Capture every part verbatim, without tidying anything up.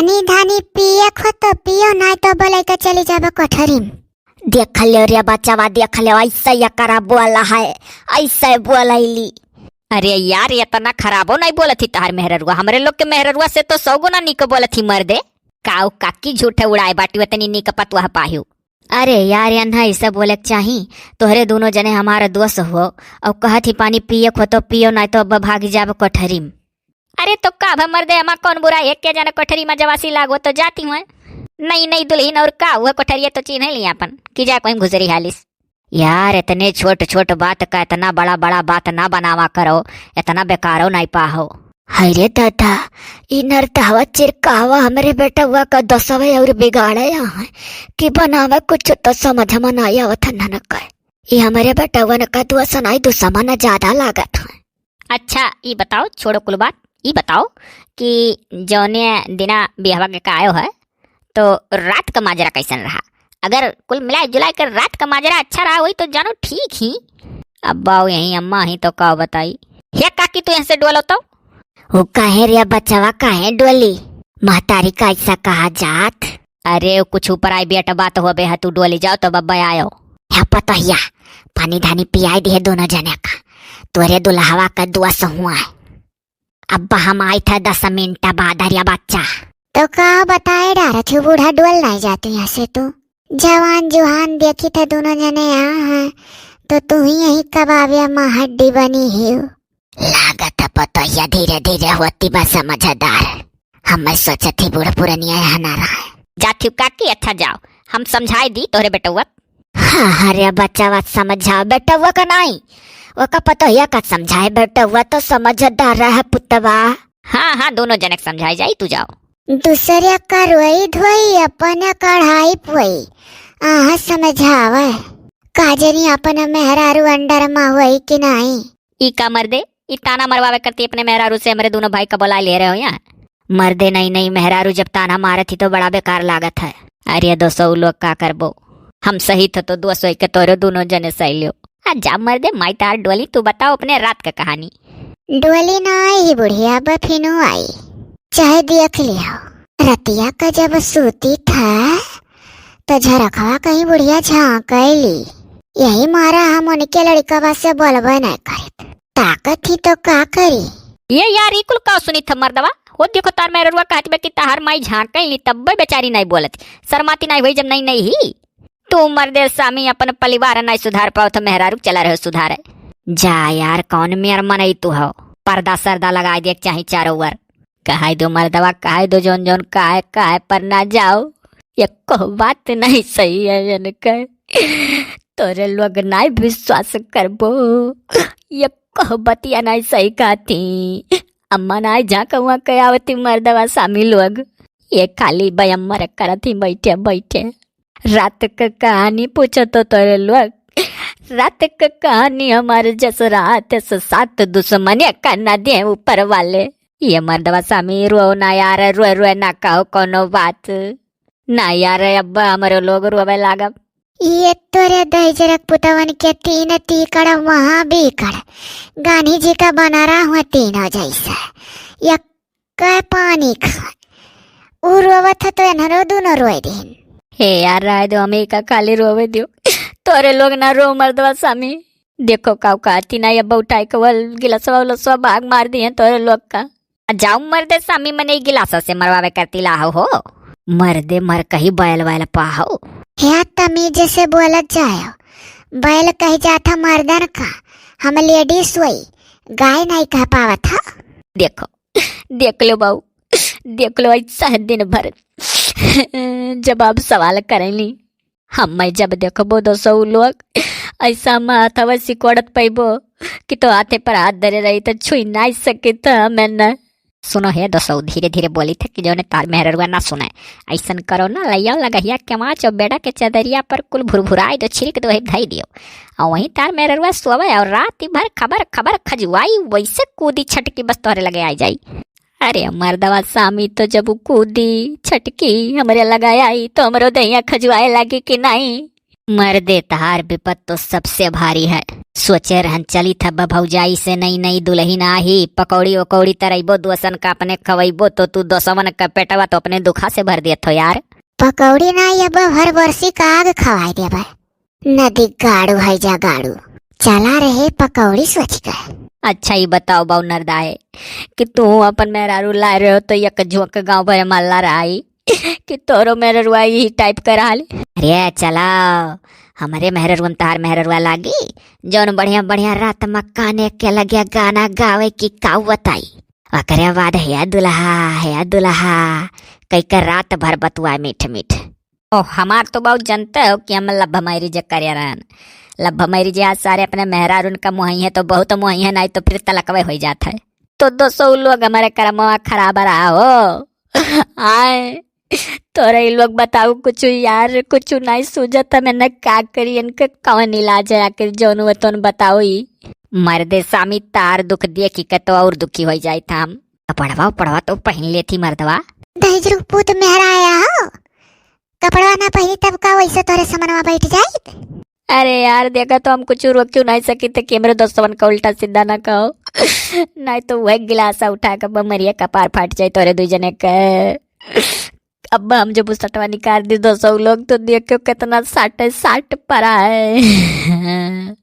नी धानी पिए खो तो पियो, नाहीं तो बोले के चली जाबे कोठरी में। देख लो रे बचवा, देख लो, ऐसे एकरा बोला है, ऐसे बोलैली। अरे यार, इतना खराबो नाहीं बोलत ही तहार मेहररुआ। हमरे लोग के मेहररुआ से तो सौ गुना नीक बोलत ही मर्दे। काऊ काकी झूठे उड़ाए बाटी, वतनी नीक पतुआ पाहियो। अरे यार, एन्हा ऐसे बोले के चाही। तोहरे दुनो जने हमार दोस्त हो, और कहत ही पानी पिए खो तो पियो, नाहीं तो अब भाग जाब कोठरी में। अरे तो का भा मर्दे, हमा कौन बुराई है, के जाने कोठरी में जवासी लागो तो जाती हुए। नई नई दुल्हन और का हुआ, कोठरिया तो चिन्ह लिया अपन, कि जा कोई घुसरी हालिस। यार, इतने छोट छोट बात का इतना बड़ा बड़ा बात ना बनावा करो, इतना बेकारो नाहीं पाहो। हाय रे दादा, ई नरदहवा चिरकावा हमरे बेटवा का दसवे और बिगाड़े यहाँ कि बनावे कुछ तो समझ में नाहीं आवत है ननका। ई हमरे बेटवन का दुआ सनाई दुश्मन ज्यादा लागत है। अच्छा, ई बताओ, छोड़ो कुल बात, ई बताओ कि जौने दिना बियाहवा के का आयो है, तो रात का माजरा कैसन रहा? अगर कुल मिलाए जुलाए के रात का माजरा अच्छा रहा होई तो जानो ठीक ही। अब बाऊ यहीं अम्मा ही तो का बताई। हे काकी, तू यहाँ से डोलो तो। वो काहे रे बचवा, काहे डोली? महतारी का ऐसा कहा जात? अरे, वो कुछ ऊपर आई बेटा बात हो बे, तू डोली जाओ तो बब्बा आयो। हे पतोहिया, पानी धानी पियाई दिए दोनों जने का। तोरे दुल्हवा का दुआ से हुआ है। अब हम आई था दस मिनट बाद, अरे बच्चा। तो का बताए डारत हो बूढ़ा, डोल नाहीं जाती यहाँ से तू। जवान जुहान देखी थे दोनों जने यहाँ हैं, तो तू ही यही कबाबिया माँ हड्डी बनी ही। लागत है पतोहिया धीरे धीरे होती बा समझदार। हम सोचत ही बूढ़ पुरनिया यहाँ ना रहे। जाती हूँ काकी, अच्छा जाओ, हम समझाई दी तोहरे बेटवा। हाँ, अरे बच्चा बात समझाओ बेटवा का नाहीं, ओका पतोहिया का समझाए, बेटवा तो समझदार है पुतवा। हाँ, हाँ, दोनों जनक समझाए जाई, तू जाओ। दूसरे का रोई धोई, अपने कढ़ाई पोई, आह समझावे। काजनी अपने मेहरारू अंडर मा होई कि नाहीं? ई का मर्दे, ई ताना मरवावे करती अपने मेहरारू से, हमरे दोनों भाई का बुला ले रहे हो यहाँ। मर्दे, नहीं, नहीं, मेहरारू जब ताना मारत ही तो बड़ा बेकार लागत है। अरे दोस्तों, उ लोग का करबो, हम सही थे तो दोस्तों के तोरो दोनों जने सही लियो। आ जा मर्दे, माई तार डोली, तू बताओ अपने रात का कहानी। डोली ना आई ही बुढ़िया, बफिनु आई, चाहे देख लियो। रतिया का जब सूती था तो झरखवा कहीं बुढ़िया झांक अइली। यही मारा हम उनके लड़कवा से बोलबे नहीं करित। ताकत ही तो का करी? ये यार, ई कुल का सुनी था मर्दवा? वो देखो तार मेहररुआ कहत बा कि तहार माई झांक अइली, तब्बे बेचारी नहीं बोलत, शर्माती नहीं हुई जब नहीं नहीं ही। तू मर्दे सामी अपन परिवार नहीं सुधार पाओ तो मेहरारू चला रहे सुधारे। जा यार, कौन मेर मनई तू हो? पर्दा सर्दा लगाए दे चाही चारों ओर। कहाई दो मर्दवा, कहाई दो जौन जौन कहे, कहे पर ना जाओ। एको बात नहीं सही है इनके। तोरे लोग नहीं विश्वास करबो। एको बतिया नहीं सही कहती। अम्मा नहीं झांकवा के आवती मर्दवा सामी लोग। ये खाली बयम्मर करत ही बैठे बैठे। रात के कहानी पूछो तो तोरे लोग। रात के कहानी हमारे जस रात से सात दुश्मनिया का ना दे ऊपर वाले। ये मर्दवा सामी रो ना यार, रोए रोए ना कहो कोनो बात। ना यार, अब हमरो लोग रोवे लागब। ये तोरे दहिजरक पुतवन के तीन तीकड़ वहाँ बीकड़। गांधी जी का बनारा हुआ तीनों जैसा। या कै पानी खाए। ऊ रोवत है तो एन्हरो दुनो रोए दिन। हे यार, राय दो, हमें का खाली रोवे दियो। तोरे लोग ना रो मर्दवा सामी। देखो काऊ का तीना अब्बा उठाए के वल गिलासवा उलासवा भाग मार दिए तोरे लोग का। आ जाओ मर्दे सामी, मने ई गिलासा से मरवावे करती लाहो हो। मर्दे मर कही बैल वैल पाहो। हे तमीज से बोलत जायो। बैल कह जाता मर्दन का। हम लेडीज वही, गाय नहीं कह पावत हा। देखो, देख लो बाऊ, देख लो, ऐसा है दिन भर जवाब सवाल करेली। हम मैं जब देखबो दोसौ लोग, ऐसा हम हाथवा सिकोड़त पैबो कि तो हाथे पर हाथ धरे रही तो छुई नहीं सकित हमें न। सुनो हे दोसौ, धीरे धीरे बोली थे कि जौने तार मेहररुआ ना सुने। ऐसन करो ना, लइया लगहिया के माच और बेड़ा के चदरिया पर कुल भुरभुराई दो, छिड़क दो, है धई दियो। और वहीं तार मेहररुआ सोवे और रात भर खबर खबर खजुआई, वैसे कूदी छटकी बस तोहरे लगे आई जाई। अरे मर्दवा सामी तो जब उ कूदी छटकी हमरे लगे आई तो हमरो दहिया खजुआए लागी कि नहीं? मर्दे तहार विपत तो सबसे भारी है। सोचे रहन चली था भौजाई से नई नई दुलहिन आही, पकौड़ी ओकौड़ी तरैबो दोसन का अपने खवैबो तो तू दोसवन का पेटवा तो अपने दुखा से भर देत हो यार। पकौड़ी ना, ये अब हर वर्षी का आग खवाई देबे। नदी गाड़ू है जा गाड़ू, चला रहे पकौड़ी सोच के। अच्छा, ई बताओ बाऊ नरदाए कि तू अपन मेहरारू लाए रहो तो एक झोंक गाँव भर मल्ला रहाई कि तोरो मेहररुआ यही टाइप का रहल। अरे चलाओ, हमरे मेहररुआ में तहार मेहररुआ लागी, जौन बढ़िया बढ़िया रात में काने के लगे गाना गावे की काऊ बताई। ओकरे बाद हे दुल्हा, हे दुल्हा, कई के रात भर बतुआ मीठ मीठ। ओ, हमार तो बाऊ जनते हो कि हम love marriage करे रहन। Love marriage आज सारे अपने मेहरारून का मुहैया तो बहुत मुहैया, नाहीं तो फिर तलकवे होइ जात है। तो दोसौ लोग हमारे करमवा खराब रहा हो। आए, तोरा ई लोग बताऊ कुछ यार, कुछ नाहीं सूझत है, मैंने का करी, इनके कौन इलाज है आखिर, जौन वो तोन बताओ ई। मर्दे सामी तार दुख देखी के तो और दुखी होइ जाइत हम। कपड़वा उपड़वा तो पहिन लेती मर्दवा। दहिजरू पूत मेहरा आया हो, कपड़वा ना पहिरी तब का वैसे तोरे समनवा बैठ जाइत? अरे यार, देखा तो हम कुछ रोक क्यों नहीं सकी थे कि हमरे दोस्तवन का उल्टा सीधा ना कहो। नहीं तो वह गिलासा उठा के बमरिया कपार फाट जाए तोरे दू जने के। अब हम जब सटवा निकाल दी दोस्तों लोग तो देखो कितना साटे साट परा है।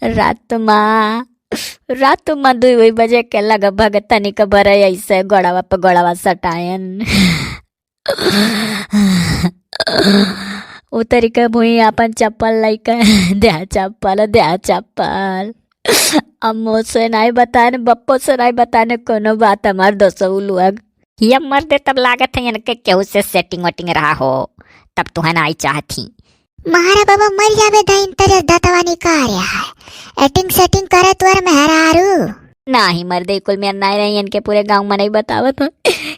रात मा, रात मा दुई वही बजे के लगभग तनिक बरे ऐसे गोड़वा पे गोड़वा सटायन। उतरि के भुइँ आपन चप्पल लइके, "द्या चप्पल, द्या चप्पल।" अम्मो से नाई बताने, बप्पो से नाई बताने कोनो बात हमार दोसऊ लोग। ये मर्दे तब लागत है इनके केहू से setting वेटिंग रहा हो, तब तुहन आई चाहत ही। मारा बाबा मर जाबे दाइन तेरे दतवा निकाल रहा है। Acting setting करे तोर मेहरारू। नाही मर्दे, कुल मेर नाई रही, इनके पूरे गाँव में नहीं बतावत हो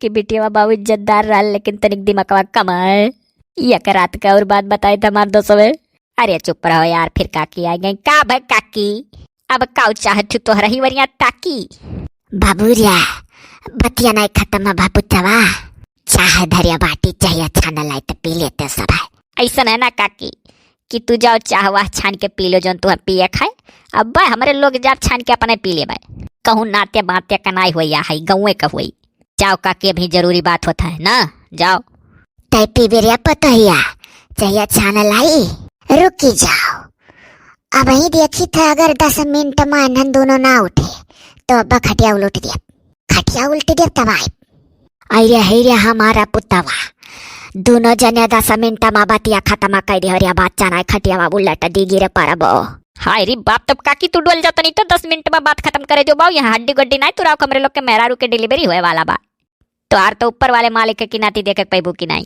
कि बिटिया बाबू इज्जतदार रहल, लेकिन तनिक दिमागवा कम है। एक रात का और बात बताए थे हमार दोस्तवे। अरे चुप रहो यार, फिर काकी आ गई। का भाई काकी, अब काऊ चाहत तू तोहरा ही वरिया ताकी? बाबूरिया, बतिया नहीं खत्म है बाबू चवा। चाहे धरिया बाटी, चाहे अच्छा न लाए तो पी लेते सब है। ऐसा है ना काकी कि तू जाओ चाह वाह छान के पी लो, जौन तुहे पिए खाए। अब हमरे लोग जाब छान के अपने पी लेबे। कहूँ नाते बाते का नाई होई, या है गौवे का होई। जाओ काकी, अभी जरूरी बात होता है ना, जाओ। तै पीबे रे पतोहिया, चाहे छान लाई, रुकी जाओ। अब ही देखी था, अगर दस मिनट में इन्हन दोनों ना उठे तो अब खटिया उलट दिया। खटिया उल्टी देव तब आए। आई रे, हई रे हमारा पुतवा, दोनों जने दस मिनट मा बतिया खत्म कर दे। अरे बात जाना है, खटिया उलट दी गिरे परबो। हाय रे बाप, तब काकी तू डोल जाता नहीं तो दस मिनट मा बात खत्म करे दो बाऊ। यहाँ हड्डी गड्डी नहीं तुराव, हमरे लोग के मेहरारू के delivery होए वाला बा। तो आर तो ऊपर वाले मालिक के किनाती देखे के पैबू की नहीं।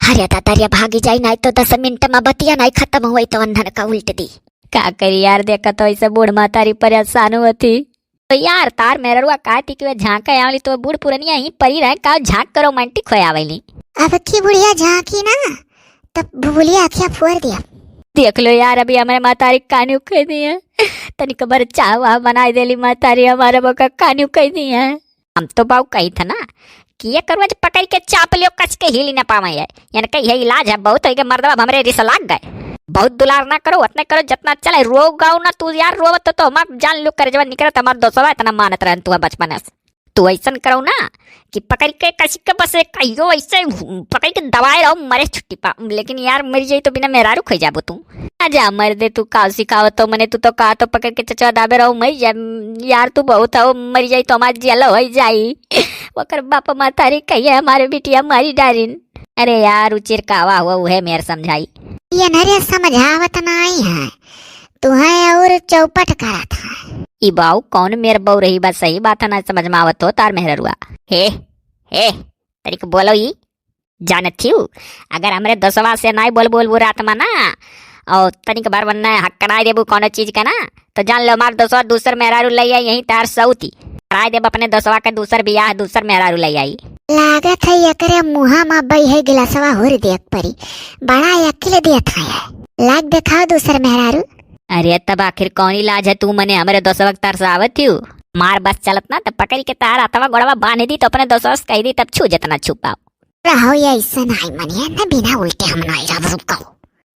अरे दादा रे, भागी जाई नहीं तो दस मिनट मा बतिया नहीं खत्म हुई तो अंधन का उल्ट दी। का करी यार, देखा तो ऐसे बूढ़ महतारी परेशान होती। तो यार, तार मेहररुआ कहती कि वे झांके आवली तो बूढ़ पुरनिया ही परी रहे, का झांक के romantic होए आवेली। अब की बुढ़िया झांकी ना, तब भूलिया अखिया फोड़ दिया। देख लो यार, अभी हमरे महतारी कानू कह दी है, तनिक बर चाह वाह बनाई देली महतारी, हमारे बका कानू कह दी है। हम तो बाऊ कही था ना कि ये करुआ जो पकड़ के चाप लियो, कस के हिल ही ना पावे है। इनका यह इलाज है, बहुत है कि मर्दवा अब हमरे रिस लाग गए। बहुत दुलार ना करो, उतने करो जितना चले। रो गाओ ना तू यार, रोवत तो, तो हमार जान लो, करेजवा निकलत, हमार दोस्तवा इतना मानत रहन तू बचपन से। तू ऐसन करो ना कि पकड़ के कस के बस एक कहियो ऐसे पकड़ के दबाए रहो, मरे छुट्टी पा। लेकिन यार मर जाई तो बिना मेहरारू खो जाबो तू। आजा मर दे, तू का सिखावत हो मने, तू तो का तो पकड़ के चचवा दाबे रहो, मर जा यार, तू बहुत हो, मर जाई तो हमार जेल हो जाई। ओकर बाप महतारी कहिए हमारे बिटिया मारी डारिन। अरे यार, उ चिरकावा हुआ, उहे मेर समझाई। ये नरे समझावत नाई है, तुहे और चौपट करत है। ई बाऊ कौन मेर बऊ रही बा, सही बात है, ना समझ में आवत हो तार मेहररुआ। हे, हे, तनिक बोलो ई, जानत थिउ, अगर हमरे दोस्तवा से नाई बोल बोल बुरा आत्मा ना, और तनिक बार वन्ने हकड़ाई देबू कौनो चीज का ना, तो जान लो, हमार दोस्तवा दूसर मेहरारू ले आई, यहीं तार सऊती। कराई देब अपने दोस्तवा के दूसर बियाह, दूसर मेहरारू ले आई। लागत है एकरे मुहा मा बई है गिलासवा हुर देख परी, बड़ा अकिल देत है। लाग देखाओ दूसर मेहरारू। अरे तब आखिर कौन इलाज है, तू मने हमरे दोस्तवा के तरसावत थिउ? मार बस चलत ना तो पकड़ के तार हथवा गोड़वा बांध दी तो अपने दोस्तवा से कह दी तब छू जितना छू पाओ। रहो ये ऐसे नाई मनिया ना, बिना उल्टे हम नाई रह रुको।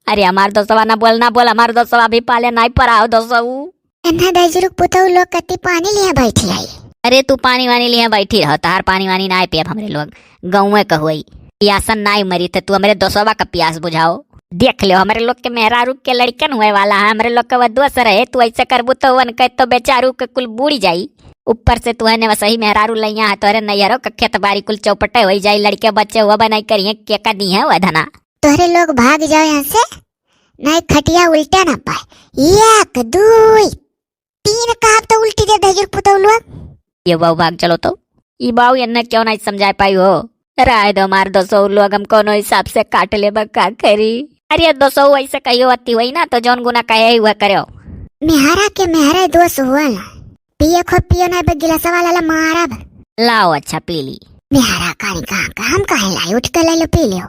अरे हमार दोसवा ना बोल, ना बोल, हमार दोसवा अभी पाले नाई परा हो दोसऊ। एन्हा दहिजरू क पुतऊ लोग कती पानी लिहे बैठी आई। अरे तू पानी वानी लिहे बैठी रहो, तहार पानी वानी नाई पियब हमरे लोग। गउँवे क होई। पियासन नाई मरी थे, तू हमरे दोसवा क पियास बुझाओ। देख ल्यो, हमरे लोग के मेहरारू के लड़कन हुए वाला है, हमरे लोग के वह दोस रहे, तू ऐसे करबू तो वन के तो बेचारू के कुल बूड़ी जाई। ऊपर से तू है ने वसही मेहरारू लइया है, तोहरे नैहरो के खेत बारी कुल चौपटे होई जाई, लड़के बच्चे हुआ बनाई करिए, के का दी है वह धना। तोहरे लोग भाग जाओ यहाँ से, नहीं खटिया उल्टे ना पाए। एक, दुई, तीन कहब तो उल्टी दे दहिजरू क पुतऊ लोग। ये बाऊ भाग चलो तो। ई बाऊ एन्ने क्यों नहीं समझा पाई हो? राय दो हमार दोसऊ लोग, हम कोनो हिसाब से काट लेबा का करी। अरे दोसऊ ऐसे कहियो अति होई ना तो जौन गुना कहे ही वह करो। मेहरा के मेहरा दोस हुआ ना। पिए खो पियो ना बे गिलासवा लाला मारब। लाओ अच्छा पी ली। मेहरा कारी कहाँ का हम काहे लाई, उठ के ले लो पी लियो।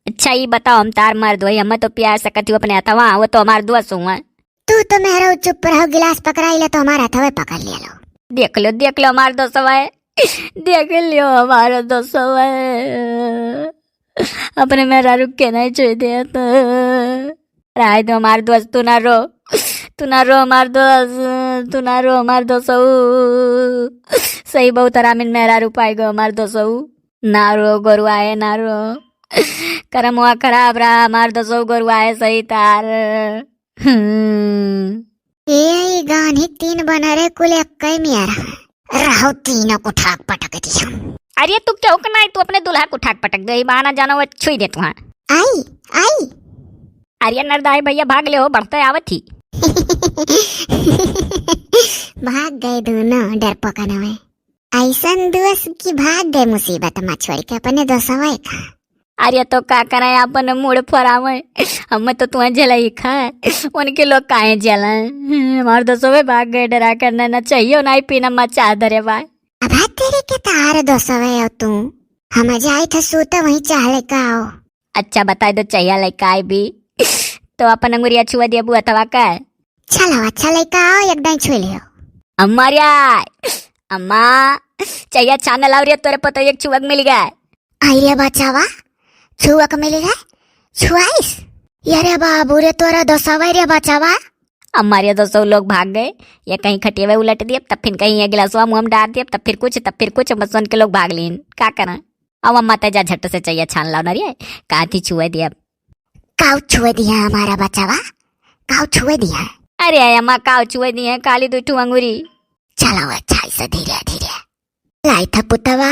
अच्छा ई बताओ हम तार मर्द होई, हमें तो पिया सकत हो अपने हथवा, वो तो हमार दोस हुआ। तू तो मेहरा चुप रहो, गिलास पकड़ाई ले तो हमार हथवे पकड़ लिया लो। देख लो, देख लो हमार दोसवा है। देख लियो हमार दोसवा है। अपने मेहरारू के नहीं छुई देत। राय दो हमार दोस, तू ना रो। तू ना रो हमार दोस, तू ना रो हमार दोसऊ। सही बहुत हरामिन मेहरारू पाई गो हमार दोसऊ। ना रो गोरुआए ना रो। करमवा खराब रहा हमार दोसऊ गोरुआए सही तार। हम्म। ए, ई गान्ही तीन बनरे कुल एक्कै मियर। रहो तीनों को ठाक पटक दिया। अरे तू क्यों के नाई, तू अपने दुल्हा को ठाक पटक दे, ई बहाना जानो वो छुई दे तुहाँ। आई, आई। अरे नरदाई भैया भाग ले हो, बढ़ते आवत ही। भाग गए दोनों डरपोकन में। ऐसन दोस की भाग गए मुसीबत में छोड़ के अपने दोसवे का। अरे तो का करे अपन मूड़ फरावे, हमें तो तुहें झेलई खाए, उनके लोग काहे झेलें? हमार दोसवे भाग गए डरा कर, ना चाहिए ना पीना मचा धरे बा। अब तेरे के तार दोसवे हो तू, हम जाई थे सूते वहीं चाह लेके आओ। अच्छा बताई दो चाहिए लेके आई भी, तो अपन अंगुरिया छुआ दिया बुआ तवा का। चलो अच्छा लेके आओ, एक दाई छुई लियो। अम्मा रे, अम्मा, चाहिए छान लाओ रे, तोरे पतो एक छुअक मिल गए। आई रे बचावा, छुअक मिल गए, छुआइस। ये रे बाबू रे, तोरा दोसवा रे बचावा। अम्मा रे दोसो लोग भाग गए, ये कहीं खटियावे उलट दिए, तब फिर कहीं ये गिलासवा मुँह में डाल दिए, तब फिर कुछ, तब फिर कुछ, बस उनके लोग भाग लीन। का करा? अब अम्मा ते जा झट से चाहिए छान लाओ ना रे, का थी छुए दिए। काऊ छुए दिया हमारा बचावा, काऊ छुए दिया। अरे अम्मा, काऊ छुए दिए, खाली दो ठू अंगूरी। चलो अच्छा, ऐसे धीरे धीरे। लाई था पुतवा।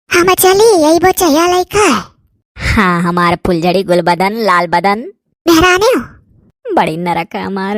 हम चली, यही बो चाहिए लइका। हाँ, हमार फुलझड़ी गुल बदन, लाल बदन। मेहरानी हो? बड़ी नरक है हमार।